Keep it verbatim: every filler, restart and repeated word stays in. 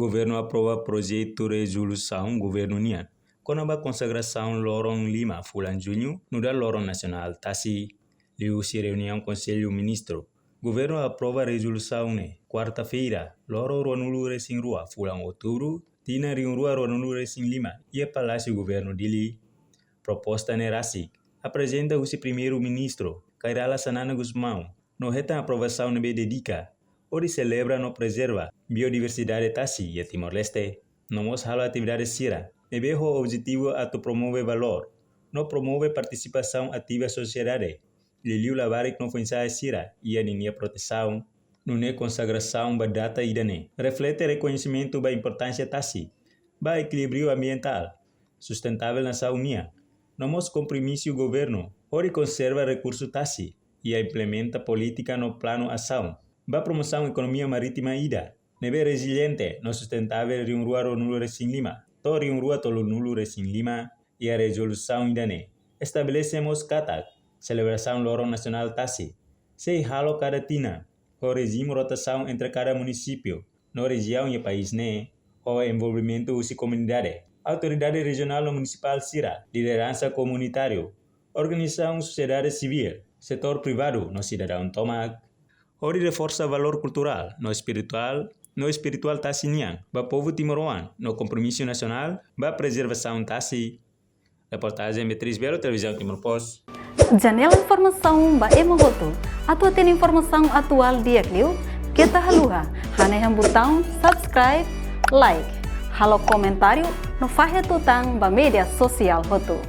Governu aprova projetu rezolusaun governu nian kona-ba konsagrasaun loron lima fulan Juñu nu'udar Loron Nasionál Tasi, liuhusi reuniaun Konsellu Ministru. Governu aprova rezolusaun ne'e kuarta-feira, loron ruanulu-resin-rua fulan Outubru, tinan rihun rua ruanulu-resin-lima, iha Palásiu Governu Dili. Proposta ne'e rasik aprezenta husi Primeiru-Ministru, Kay Rala Xanana Gusmão, no hetan aprovasaun ne'ebé dedika hodi selebra no prezerva biodiversidade tasi iha Timor-Leste, no mós halo atividade sira ne'ebé ho objetivu atu promove valór no promove partisipasaun ativa sosiedade, liuliu labarik no foin-sa'e sira iha ninia protesaun. Nune'e konsagrasaun ba data ida-ne'e reflete rekoñesimentu ba importánsia tasi ba ekilíbriu ambientál sustentável nasaun nian, no mós kompromisu governu hodi konserva rekursu tasi iha implementa polítika no planu asaun ba promosaun ekonomia marítima ida ne'ebé reziliente no sustentável rihun rua ruanulu-resin-lima to'o rihun rua tolunulu-resin-lima. Iha rezolusaun ida-ne'e estabelese mós katak selebrasaun Loron Nasionál Tasi sei halo kada tinan, ho rejime rotasaun entre kada munisípiu no rejiaun iha país ne'e, ho envolvimentu husi komunidade, autoridade rejionál no munisipál sira, lideransa komunitáriu, organizasaun sosiedade sivíl, setór privadu no sidadaun tomak, hodi reforsa valór kulturál no espirituál, no espirituál tasi nian ba povu timoroan no kompromisu nasionál ba prezervasaun tasi. Reportajen Beatriz Belo, Televizaun Timor Post. Janela informasaun ba ema hotu. Atu hatene informasaun atuál di'ak liu, keta haluha hanehan butaun subscribe, like, halo komentáriu no fahe tutan ba média sosiál hotu.